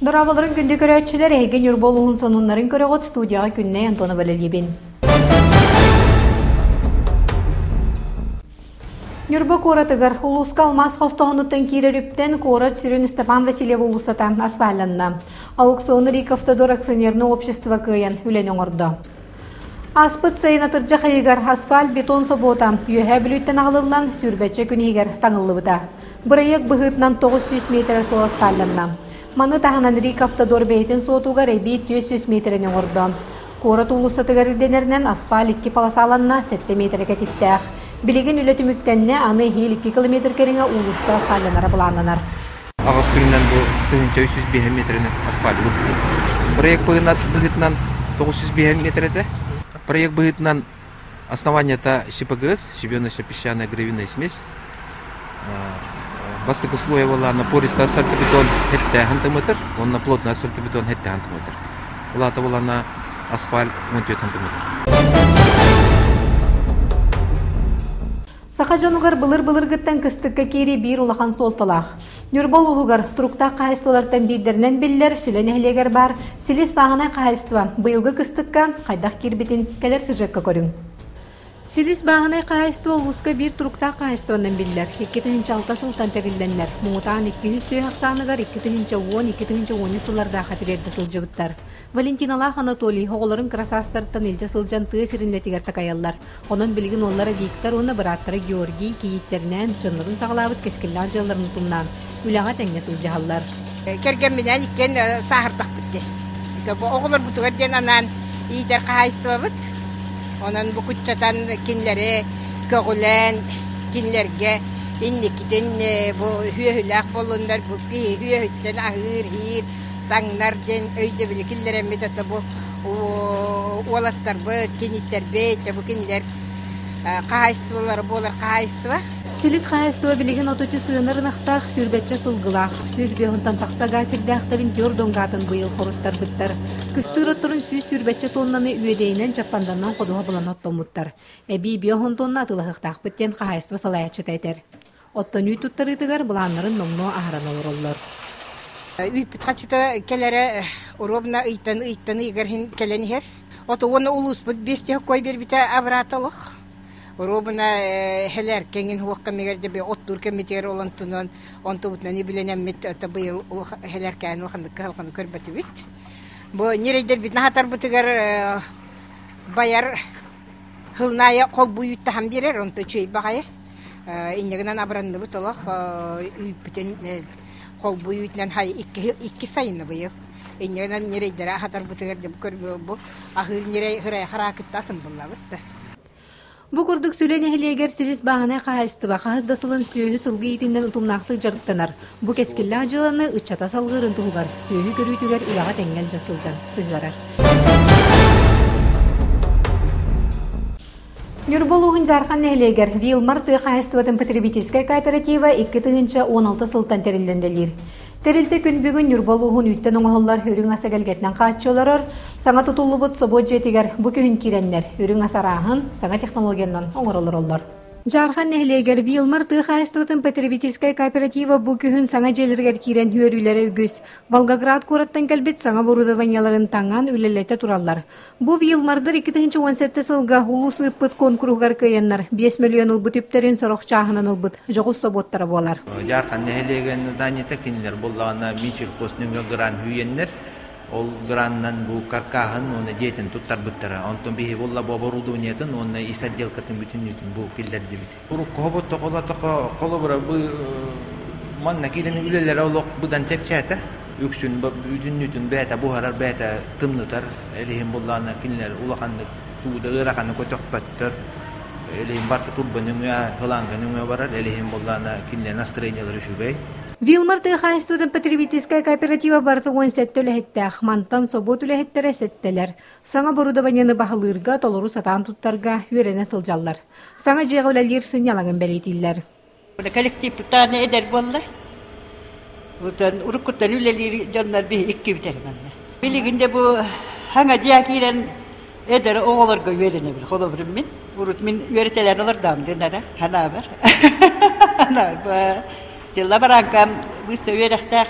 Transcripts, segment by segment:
Дорооболорун күндү көрөөччүлэр, эһиги Ньурба улууһун сонуннарын көрөҕүт студияҕа Күннэй Антонова үлэлиибин. Ньурба куоратыгар улууска алмаас хостоһунуттан киирэр үптэн куорат сүрүн Степан Васильев уулуссата асфальланна. Аукцион Риковтодор акционерное общество кыайан үлэни оҥордо. Ааспыт сайын атырдьах ыйыгар асфальт-бетон собуота Үөһээ Бүлүүттэн аҕалыллан сүүрбэччэ күн иһигэр таҥыллыбыта. Бырайыак быһыытынан 900 миэтэрэ суол асфальланна. Маны таһынан Рик-Автодор бэйэтин суотугар эбии 400 миэтэрэни оҥордо. Куорат уулуссатыгар ирдэнэринэн асфальт икки полосаланна, 7 миэтэрэ кэтиттээх. Билигин үлэ түмүктэннэ, аны эһиил 2 километр кэриҥэ уулусса асфальланара былааннанар. Аҕыс күнүнэн бу 1305 миэтэрэни асфальт уурдубут. Проект быһыытынан 905 миэтэрэ этэ. Проект быһыытынан основаниета ЩПГС, щебенно-песчаная гравийная смесь. Бастакы слоя буоллаҕына пористый асфальтобетон 7 сантиметр, уонна плотный асфальтобетон 7 сантиметр. Улаата буоллаҕына асфальт 14 сантиметр. Саха дьонугар былыр-былыргыттан кыстыкка киирии биир улахан суолталаах. Ньурба улууһугар туруктаах хаһаайыстыбалартан биирдэринэн биллэр Сүлэ нэһилиэгэр баар Силис бааһынай хаһаайыстыба быйылгы кыстыкка хайдах киирбитин кэлэр сюжекка көрүҥ. Силис бааһынай хаһаайыстыба улууска биир туруктаах хаһаайыстыбанан биллэр. 2006 сылтан тэриллэннэр, муҥутаан 200 сүөһү ахсааныгар 2010 2013 сыллардаахха тириэрдэ сылдьыбыттар. Валентиналаах Анатолий оҕолорун кыра саастарыттан илдьэ сылдьан тыа сирин үлэтигэр такайаллар. Онон билигин уоллара Виктор уонна бырааттара Георгий кийииттэринээн дьоннорун саҕалаабыт кэскиллээх дьыалаларын утумнаан үлэҕэ тэҥҥэ сылдьыһаллар. Кэргэмминээн иккиэн сааһырдахпыт дии. Бу оҕолорбутугар диэн анаан иитэр хаһаайыстыбабыт. Онон бу куччатан кинилэри көҕүлээн кинилэргэ инникитин бу сүөһүлээх буоллуннар, бу киһи сүөһүттэн аһыыр, иир, таҥнар диэн өйдөбүлү киллэрэммит ото бу уолаттарбыт, киниттэрбит, бу кинилэр хаһаайыстыбалара буолар хаһаайыстыба. Силис хаһаайыстыба билигин 33 ыанар ынахтаах, сүүрбэччэ сылгылаах, 105 тахса гаа сирдээхтэрин түөрт донгаатын быйыл хоруттарбыттар. Кыстыыр отторун 120 тоннаны үөдэйинэн Чаппанданан ходуһа булан оттоммуттар. Эбии 50 тонна атыылаһыахтаахпыт диэн хаһаайыстыба салайааччыта этэр. Оттон үүт туттарыытыгар былааннарын номнуо аһаран олороллор. Үүппүт хачыта кэлэрэ уруобуна ыйтан ыйтан ыйыгар иһин кэлэн иһэр. Ото уонна улууспут биэс кой биэрбитэ абыраата олох. Уруобуна хэлэр кэҥин хуох кэмигэр де оттуур кэмитигэр олонтунан онтубутунан үбүлэнэммит ото быйыл хэлэркээн улаханнык кыһалҕаны көрбөтүбүт. Бу ньирэйдэрбитин аһатарбытыгар байар Хылнаайа холбуйуттаһан биэрэр, онто үчүгэй баҕайы. Инньэ гынан абыранныбыт олох үүппүтүн холбуйуутунан икки сайыны быйыл. Инньэ гынан ньирэйдэри аһатарбытыгар дьэ бу аһыыр ньирэй хырайа хараакытта атын буллабыт да. Бу курдук Сүлэ нэһилиэгэр Силис бааһынай хаһаайыстыба хаһыс да сылын сүөһү-сылгы иитинэн утумнаахтык дьарыктанар. Бу кэскиллээх дьыаланы ыччата салгыырын туһугар сүөһү көрүүтүгэр үлэҕэ тэҥҥэ илдьэ сылдьан сыһыарар. Ньурба улууһун Дьаархан нэһилиэгэр Вилмар тыа хаһаайыстыбатын потребительскай кооператива 2016 сылтан тэриллэн үлэлиир. Тэрилтэ күн бүгүн Ньурба улууһун үүттэн оҥоһуллар үрүҥ ас эгэлгэтинэн хааччы олорор. Саҥа тутуллубут собуот дьиэтигэр бу күһүн киирэннэр үрүҥ ас арааһын саҥа технологиянан оҥоролороллор. Дьаархан нэһилиэгэр Вилмар тыа хаһаайыстыбатын потребительскай кооператива бу күһүн саҥа дьиэлэригэр киирэн үөрүүлэрэ үгүс. Волгоград куораттан кэлбит саҥа оборудованиеларын таҥан үлэлэтэ тураллар. Бу Вилмардар 2017 сылга улуус ыыппыт куонкуруһугар кыайаннар 5 мөлүйүөн ылбыт үптэрин сорох чааһынан ылбыт дьоҕус собуоттара буолар. Дьаархан нэһилиэгин зданиета кинилэр буллаҕына Минсельхоз нөҥүө грант үүйэннэр Ол гранынан бу каркаһын уонна дьиэтин туттарбыттара. Онтон биһи буолла бу оборудованиетын уонна ис отделкатын бүтүннүүтүн бу киллэрдибит. Урукку хоботто холобура бу манна киирэн үлэлэрэ олох быдан чэпчээтэ. Үксүн бүтүннүүтүн бэйэтэ буһарар, бэйэтэ тымнытар. Элиһин буллаана кинилэр улаханнык тууда ыараханы көтөхпөттөр. Элиһин барта турба нөҥүө, хылаанга нөҥүө барар. Элиһин буллаана кинилэр настроениелара үчүгэй. Вилмар тыа хаһаайыстыбатын потребительскай кооператива барыта 17 үлэһиттээх, мантан собуот үлэһиттэрэ сэттэлэр. Саҥа оборудованиены баһылыырга, толору сатаан туттарга үөрэнэ сылдьаллар. Саҥа дьиэҕэ үлэлиир сынньалаҥын бэлиэтииллэр. Коллективпыт эдэр буолла. Уруккуттан үлэлиир дьоннор биһи иккибит эрэ манна. Билигин де бу хаҥа дьиэ киирэн Эдэр оҕолорго үөрэнэбин. Холобурум мин. Урут мин үөрэтэлээн олордоом диэн эрэ ханаабар. Дьылла барааҥкам быысса үөрэхтээх.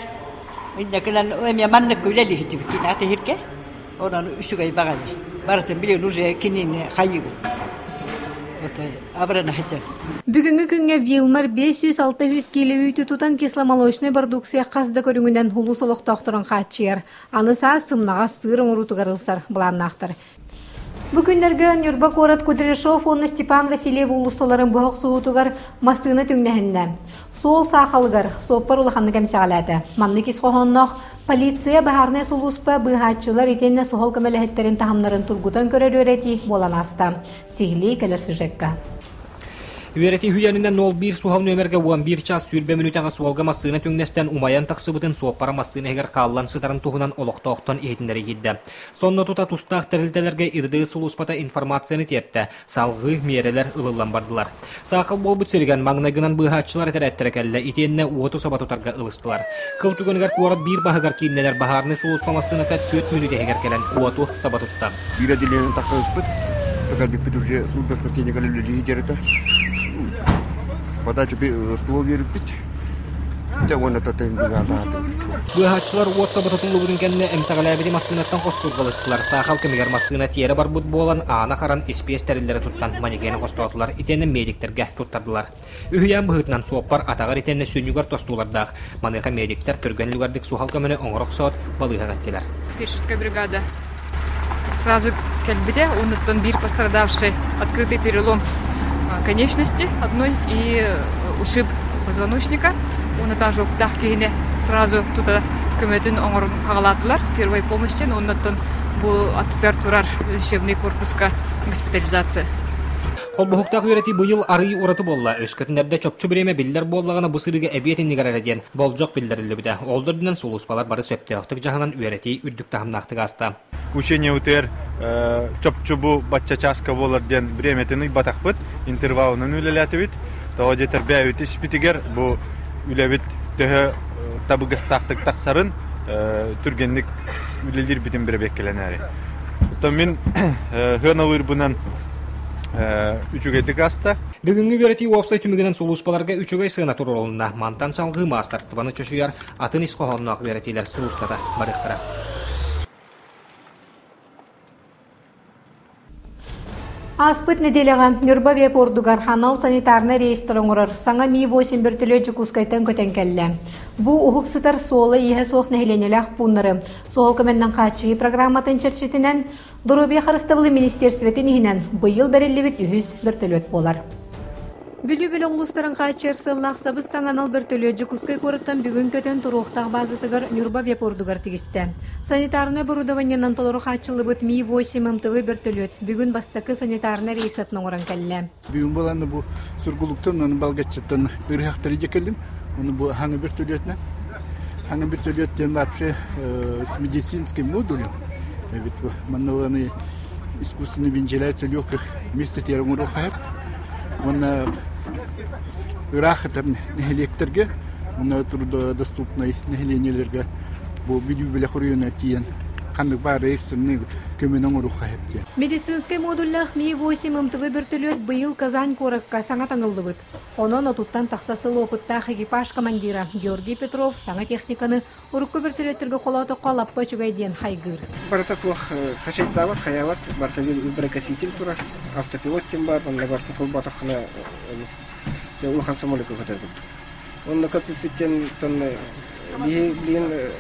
Иннекинэн эмиэ маннык үлэлиһитибит кинаат иһиргэ. Онон үчүгэй баҕайы. Барытын билигин уже кинини хайыыбыт. Абырана сылдьар. Бүгүҥҥү күҥҥэ Вилмар 500-600 киилэ үүтү тутан кисломолочнай продукция хас да көрүҥүнэн улуус олохтоохторун хааччыйар. Аны саас сымнаҕас сыыр оҥоруутугар ылсар былааннаахтар. Бу күннэргэ Ньурба куорат Кудряшов уонна Степан Васильев уулуссаларын быһа охсуһуутугар массыына түҥнэһиннэ. Суол саахалыгар суоппар улаханнык эмсэҕэлээтэ. Маннык ис хоһоонноох полиция, баһаарынай сулууспа, быыһааччылар итиэннэ суһал көмөлөһүттэрин таһымнарын тургутан көрөр үөрэтии буолан ааста. Сиһилии кэлэр сюжекка. Үөрэтии үһүйээнинэн 01 суһал нүөмэргэ 11 час 20 мүнүүтэҕэ суолга массыына түҥнэстэн умайан тахсыбытын суоппара массыына иһигэр хааллан сытарын туһунан олохтоохтон иһитиннэрии киирдэ. Сонно тута тустаах тэрилтэлэргэ ИРД сулууспата информацияны тиэртэ, салҕыы миэрэлэр ылыллан бардылар. Саахал буолбут сиригэр маҥнайгынан быыһааччылар этэрээттэрэ кэллэ итиэннэ уоту саба тутарга ылыстылар. Кыл түгэнигэр куорат биир баһыгар кииннэнэр баһаарынай сулууспа массыыната 4 мүнүүтэ иһигэр кэлэн уоту саба тутта. Биир отделениенан тахсыбыппыт, кэлбиппит уже служба спасения үлэлии дьарыта. Подача ствол биэрбиппит. Быыһааччылар уот саба тутуллубутун кэннэ эмсэҕэлээбити массыынаттан хостуурга ылыстылар. Саахал кэмигэр массыына тиэрэ барбыт буолан, аана харан испиэс тэриллэрэ туттан манекены хостоотулар итиэннэ медиктэргэ туттардылар. Үһүйээн быһыытынан суоппар атаҕар итиэннэ сүнньүгэр тостуулардаах. Маныаха медиктэр түргэн үлүгэрдик суһал көмөнү оҥоро охсоот, балыыһаҕа эттилэр. Фельдшерская бригада сразу кэлбитэ, оннуттан биир пострадавший открытый перелом конечности одной и ушиб позвоночника. Уонна жоктаах киһини сразу тута көмөтүн оҥорон хаҕалаатылар первой помощи оннуттан бу аттыгар турар лечебный корпуска госпитализация. Холбоһуктаах үөрэтии быйыл арыый ураты буолла. Өскөтүн эрдэ чопчу бириэмэ биллэр буоллаҕына бу сырыыга эбиэт иннигэр эрэ диэн болдьох биллэриллибитэ. Ол да үрдүнэн сулууспалар бары сөптөөхтүк дьаһанан үөрэтии үрдүк таһымнаахтык ааста. Учение УТР чопчу бу бачча чааска буолар диэн бириэмэтин ыйбатахпыт, интервалынан үлэлээтибит. Тоҕо диэтэр бэйэбит испитигэр бу үлэбит төһө табыгастаахтык тахсарын түргэнник үлэлиирбитин бэрэбиэккэлэнээри. Оттон мин сыаналыырбынан үчүгэйдик аста. Бүгүҥҥү үөрэтии уопсай түмүгүнэн сулууспаларга үчүгэй сыана туруорулунна. Мантан салгыы маастартыбаны чочуйар атын ис хоһоонноох үөрэтиилэр сыл устата барыахтара. Ааспыт нэдиэлэҕэ Ньурба авиапордугар анал санитарнай рейстэр оҥорор саҥа Ми-8 бөртөлүөт Дьокуускайтан көтөн кэллэ. Бу уһук сытар суола-ииһэ суох нэһилиэнньэлээх пууннары суһал көмөннөн хааччыйыы программатын чэрчитинэн Доруобуйа харыстабылын министиэрсибэтин иһинэн быйыл бэриллибит үһүс бөртөлүөт буолар. Бүлүү бөлөх улуустарын хааччыйар сыаллаах сабыс-саҥа анал бөртөлүөт Дьокуускай куораттан бүгүн көтөн туруохтаах баазатыгар Ньурба авиапордугар тигистэ. Санитарнай оборудованиенан толору хааччыллыбыт Ми-8 МТВ бөртөлүөт бүгүн бастакы санитарнай рейсатын оҥорон кэллэ. Бүгүн буолан бу Сургулуктан уонна Балгаччыттан ырыһахтары дьэ кэллим. Ону бу хаҥа бөртөлүөтүнэн. Хаҥа бөртөлүөт диэн вообще с медицинским модулем. Эбит бу. Манна искусственный вентиляция легких вместо оҥоруохха Уонна ыраах ытар нэһилиэктэргэ, уонна трудодоступнай нэһилиэнньэлэргэ бу Бүлүү бэлэх оройуона тиийэн ханнык баар экстренный көмөнү оҥоруохха сөп диэн. Медицинскэй модуллаах Ми-8 МТВ бөртөлүөт быйыл Казань куоракка саҥа таҥыллыбыт. Онон отуттан тахса сыл опыттаах экипаж командира Георгий Петров саҥа техниканы урукку бөртөлүөттэргэ холоотоххо лаппа үчүгэй диэн хайгыыр. Барыта туох хачайдаабат, хайаабат, барыта виброкоситель турар, автопилот диэн баар, онно барыта холботоххуна улахан самолетка көтөр курдук. Онно көппүппүттэн биһи билигин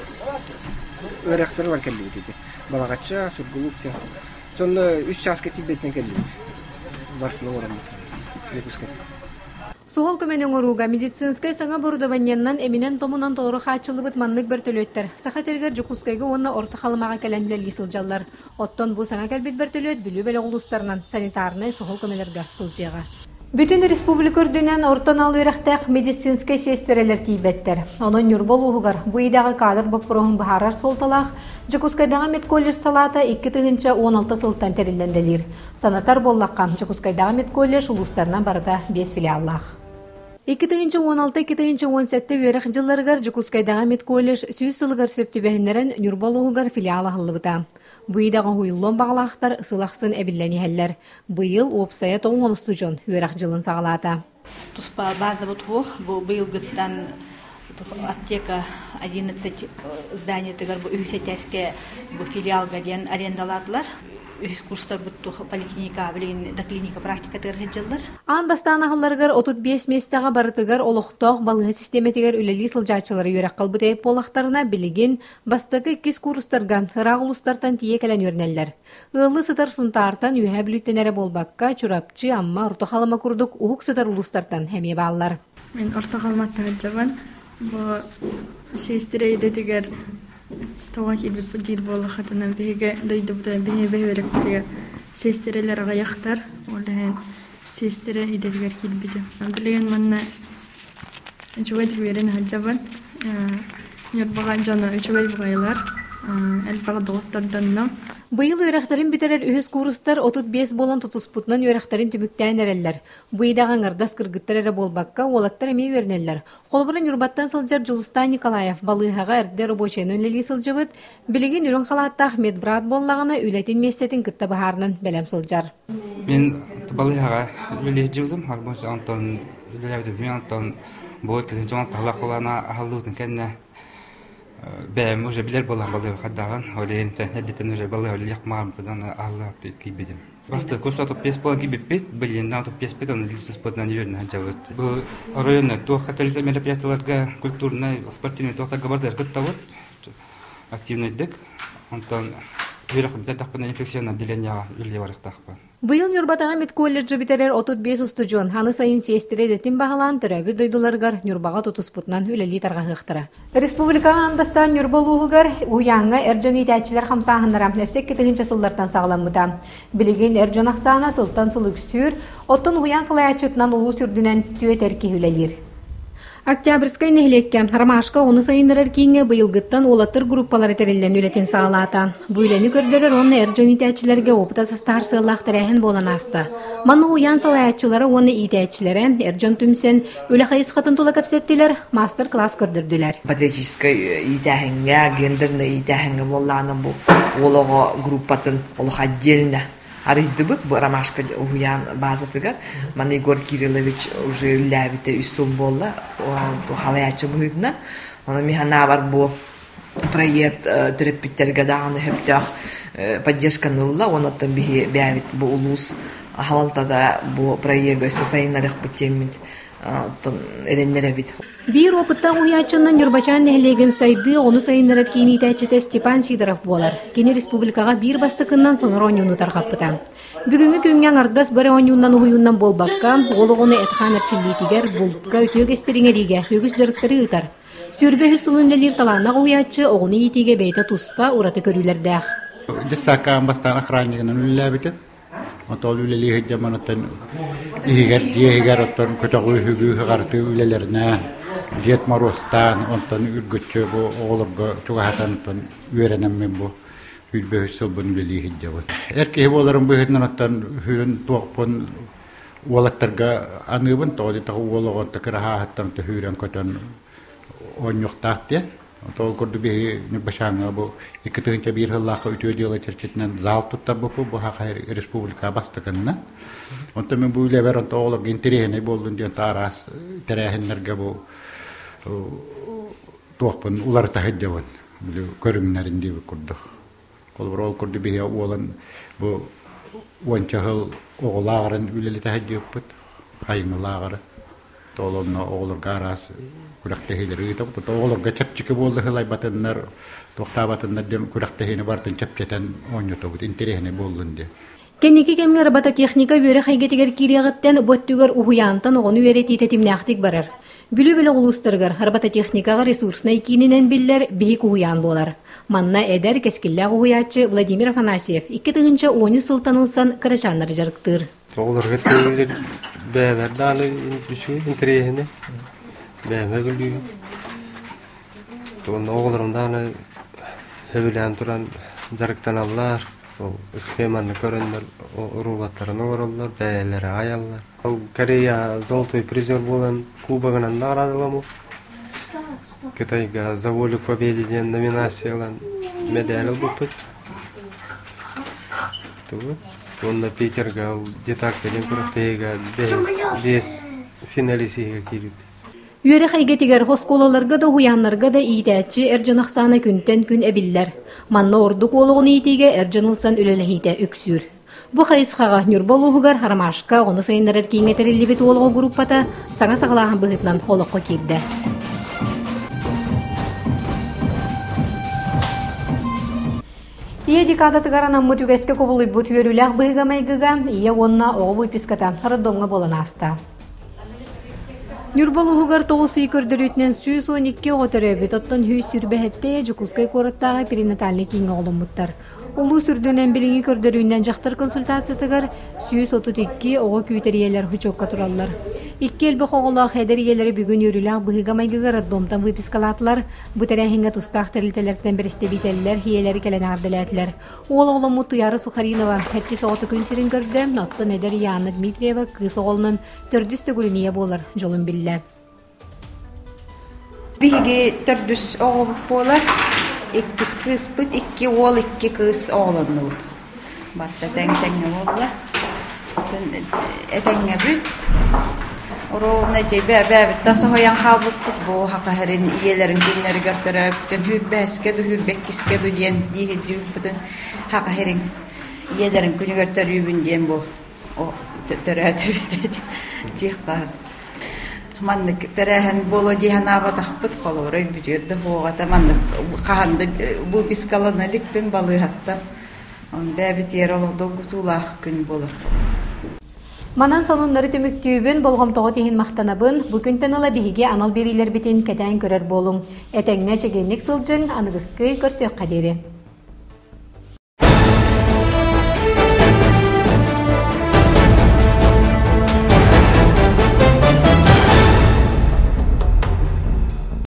ыарахтары бар кэллибит ити. Балаҕачча, Сургулук диэн. Сонно үс чааска тиийбэтинэн кэллибит. Бартын оҥороммут. Якутскайтан. Суһал көмөнү оҥорууга медицинскэй саҥа оборудованиеннан эминэн-томунан толору хааччыллыбыт маннык бөртөлүөттэр Саха сиригэр Дьокуускайга уонна Орто Халымаҕа кэлэн үлэлии сылдьаллар. Оттон бу саҥа кэлбит бөртөлүөт Бүлүү бөлөх улуустарынан санитарнай суһал көмөлөргө сылдьыаҕа. Бүтүн республика үрдүнэн орто анал үөрэхтээх медицинскэй сиэстэрэлэр тиийбэттэр. Онон Ньурба улууһугар бу идэҕэ кадр боппуруоһун быһаарар суолталаах Дьокуускайдааҕы медколледж салаата 2016 сылтан тэриллэн үлэлиир. Санатар буоллахха, Дьокуускайдааҕы медколледж улуустарынан барыта биэс филиаллаах. 2016-2017 үөрэх дьылларыгар Дьокуускайдааҕы медколледж 100 сылыгар сөп түбэһиннэрэн Ньурба улууһугар филиал аһыллыбыта. Бу идэҕэ уһуйуллуон баҕалаахтар сыл ахсын эбиллэн иһэллэр. Быйыл уопсайа тоҕус устудьуон үөрэх дьылын саҕалаата. Туспа базабыт суох. Бу быйылгыттан Аптека 11 зданиетыгар бу үһүс этээскэ бу филиалга диэн арендалаатылар. Үһүс курстарбыт поликлиника билигин доклиника практикатыгар сылдьаллар. Аан бастаан аһылларыгар 35 миэстэҕэ барытыгар олохтоох балыыһа систиэмэтигэр үлэлии сылдьааччылары үөрэххэ ылбыт эбит буоллахтарына, билигин бастакы иккис курстарга ыраах улуустартан тиийэ кэлэн үөрэнэллэр. Ыаллыы сытар Сунтаартан, Үөһээ Бүлүүттэн эрэ буолбакка, Чурапчы, Амма, Орто Халыма курдук уһук сытар улуустартан эмиэ бааллар. Мин Орто Халыматтан сылдьабын. Бу сиэстэрэ идэтигэр тоҕо киирбиппит диир буоллаххытына, биһиги дойдубутугар, биһиги бөһүөлэкпитигэр сиэстэрэлэр аҕыйахтар. Ол иһин сиэстэрэ идэтигэр киирбитим. Билигин манна үчүгэй үөрэн сылдьабын. Ньурбаҕа дьоно үчүгэй баҕайылар. Элбэх доҕоттордоннум. Быйыл үөрэхтэрин бүтэрэр үһүс куурустар 35 буолан тутуспутунан үөрэхтэрин түмүктээн эрэллэр. Бу идэҕэ аҥардас кыргыттар эрэ буолбакка, уолаттар эмиэ үөрэнэллэр. Холобура, Ньурбаттан сылдьар Дьулустаан Николаев балыыһаҕа эрдэ рабочайынан үлэлии сылдьыбыт, билигин үрүҥ халааттаах медбрат буоллаҕына, үлэтин миэстэтин кытта быһаарынан бэлэм сылдьар. Мин балыыһаҕа үлэлии сылдьыбытым, онтон үлэлээбитим. Мин онтон бу тыһыынча таһылах кулаана аһыллыбытын кэннэ бэйэм уже билэр буолан балыыһа хардаҕын, ол иһин эрдэттэн уже балыыһа үлэлиэх маҕарбытынан аһыллаат киирбитим. Бастакы курс 35 буолан киирбиппит, билигин 35-пит, оны лиспытынан үөрэнэ сылдьабыт. Бу оройуонна туох катализа мероприятияларга, культурнай, спортивный туохтарга барытыгар кыттабыт активнайдык. Онтон үөрэх бүтэрдэхпинэ инфекционное отделениеҕа үлэлии барыахтаахпын. Быйыл Ньурбатааҕы медколледжы бүтэрэр 35 устудьуон аны сайын сиэстэрэ идэтин баһылаан төрөөбүт дойдуларыгар Ньурбаҕа тутуспутунан үлэлии тарҕаһыахтара. Республикаҕа аан бастаан Ньурба улууһугар уһуйааҥҥа эр дьон иитээччилэр хамсааһыннара өссө 2000 сыллартан саҕаламмыта. Билигин эр дьон ахсаана сылтан сыл үксүүр, оттон уһуйаан салайааччытынан улуус үрдүнэн түөрт эр киһи үлэлиир. Октябрьскай нэһилиэккэ Ромашка ону сайыннарар кииҥҥэ быйылгыттан уолаттар группалара тэриллэн үлэтин саҕалаата. Бу үлэни көрдөрөр уонна эр дьон иитээччилэргэ опыта састаһар сыаллаах тэрээһин буолан ааста. Манна уһуйаан салайааччылара уонна иитээччилэрэ эр дьон түмсэн үлэ хайысхатын тула кэпсэттилэр, маастар-класс көрдөрдүлэр. Патриотическай иитээһиҥҥэ, гендернай иитээһиҥҥэ буоллаҕына бу уол оҕо группатын олох отдельно арыйдыбыт бу Ромашка уһуйаан базатыгар. Маны Егор Кириллович уже үллээбитэ үс сыл буолла халайааччы быһыытынан. Онон мин санаабар бу проект төрөппүттэргэ даҕаны сөптөөх поддержканы ылла. Онон биһи бэйэбит бу улуус халалтата бу проегы өссө сайыннарыахпыт диэммит эрэннэрэбит. Биир опыттаах уһуйааччыннан Ньурбачаан нэһилиэгин сайдыы оҕону сайыннарар киин иитээччитэ Степан Сидоров буолар. Кини республикаҕа биир бастакыннан сонор оонньууну тарҕаппыта. Бүгүҥҥү күҥҥэ аҥардас бары оонньуунан уһуйуунан буолбакка, уол оҕону эт-хаан эрчиллиитигэр, бултка, үтүө үгэстэри иҥэриигэ үгүс дьарыктары ыытар. 23 сылын үлэлиир талааннаах уһуйааччы оҕону иитиигэ бэйэтэ туспа ураты көрүүлэрдээх. Детсадка аан бастаан охраннигынан үлэлээбитим. Отол үлэлии сылдьаммын оттон иһигэр дьиэ иһигэр оттон көтөҕүү үһүгүү ыһыҕартыы үлэлэринээн Дед Моруостаан онтон үргүччү бу оҕолорго чугаһатан оттон үөрэнэммин бу 25 сылбын үлэлии сылдьабын. Эр киһи буоларым быһыытынан оттон сүрүн туохпун уолаттарга аныыбын тоҕо диэтэххэ уол оҕото кыраһааһыттан сүүрэн-көтөн оонньуохтаах диэн. Ол курдук биһиги Ньурбачааҥҥа бу 2001 сыллаахха үтүө дьыала чэрчитинэн зал туттарбыппыт бу Саха Республика бастакыннан. Онтон мин бу үлэбэр онто оҕолорго интэриэһинэй буоллун диэн араас тэрээһиннэргэ бу туохпун уларыта сылдьабын көрүҥнэрин диэбит курдук. Холобур, ол курдук биһиги уолан бу уонча сыл оҕолааҕырын үлэлэтэ сылдьыбыппыт, айыҥылааҕыры. Ол онно оҕолорго араас күрэхтэһиилэри ыытабыт. Оҕолорго чэпчэки буолла сылайбатыннар, туохтаабатыннар диэн күрэхтэһиини барытын чэпчэтэн оонньотобут, интэриэһинэй буоллун диэн. Кэнники кэмҥэ робототехника үөрэх эйгэтигэр киириэҕиттэн бу өттүгэр уһуйаантан оҕону үөрэтии тэтимнээхтик барар. Бүлүү бөлөх улуустарыгар робототехникаҕа ресурснай киининэн биллэр биһик уһуйаан буолар. Манна эдэр, кэскиллээх уһуйааччы Владимир Афанасьев 2013 сылтан ылсан кырачааннары дьарыктыыр. Оҕолорго тиийиллэр бэйэбэр даҕаны үчүгэй интэриэһинэй бэйэм өбүлүүбүн. Уонна оҕолорум даҕаны сөбүлээн туран дьарыктаналлар, ол схеманы көрөннөр уруулаттарын оҥороллор, бэйэлэрэ айаллар. Ол Корея золотой призер буолан кубогынан наҕараадаламмыт. Кытайга «За волю к победе» диэн номинация ылан мэдээл ылбыппыт. Тугу? Уонна Питерга ол детакка диэн күрэхтэһиигэ бэһис биэс финалист иһигэр киирбиппит. Үөрэх эйгэтигэр оскуолаларга да уһуйааннарга да иитээччи эр дьон ахсаана күнтэн күн эбиллэр. Манна ордук уолугун иитиигэ эр дьон ылсан үлэлэһиитэ үксүүр. Бу хайысхаҕа Ньурба улууһугар Ромашка оҕону сайыннарар кииҥҥэ тэриллибит уол оҕо группата саҥа саҕалааһын быһыытынан олоххо киирдэ. Ийэ декадатыгар анаммыт үгэскэ кубулуйбут үөрүүлээх быһыыга-майгыга ийэ уонна оҕо выписката роддомҥа буолан ааста. Ньурба улууһугар тоҕус ый көрдөрүүтүнэн 112 оҕо төрөөбүт, оттон 127 Дьокуускай куораттааҕы перинатальнай кииҥҥэ оҕоломмуттар. Улуус үрдүнэн билиҥҥи көрдөрүүнэн дьахтар консультациятыгар 132 оҕо күүтэр ийэлэр учуокка тураллар. Икки элбэх оҕолоох эдэр ийэлэри бүгүн үөрүүлээх быһыыга-майгыга роддомтан выпискалаатылар. Бу тэрээһиҥҥэ тустаах тэрилтэлэртэн бэрэстэбиитэллэр ийэлэри кэлэн эҕэрдэлээтилэр. Уол оҕоломмут Туйаара Сухаринова сэттис оҕото күн сирин көрдө, оттон эдэр Яна Дмитриева кыыс оҕолонон төрдүс төгүлүн ийэ буолар дьолун биллэ. Биһиги төрдүс оҕобут буолар. Иккис кыыспыт, икки уол, икки кыыс оҕолоннубут. Барыта тэҥ-тэҥҥэ буолла. Этэҥҥэбит. Ровно дьэ бэбит да соһуйан хаалбыппыт бу хахаһарын ийэлэрин күннэригэр төрөөбүтүн хүүрбэһискэ ду хүүрбэккискэ ду диэн дии сылдьыбыппытын хахаһарын ийэлэрин күнүгэр төрүүбүн диэн бу төрөөтүбүт диэххэ маннык тэрээһин буолуо дии санаабатахпыт холобура өйбүтүгэр да суоҕа маннык хаһан да выпискалана иликпин балыыһаттан бэйэбитигэр олох долгутуулаах күн буолар. Манан сонуннары түмүктүүбүн, болҕомтоҕут иһин махтанабын. Бу күнтэн ыла биһиги анал биэриилэрбитин кэтээн көрөр буолуҥ. Этэҥҥэ чэгиэнник сылдьыҥ, аныгыскы көрсүөххэ диэри.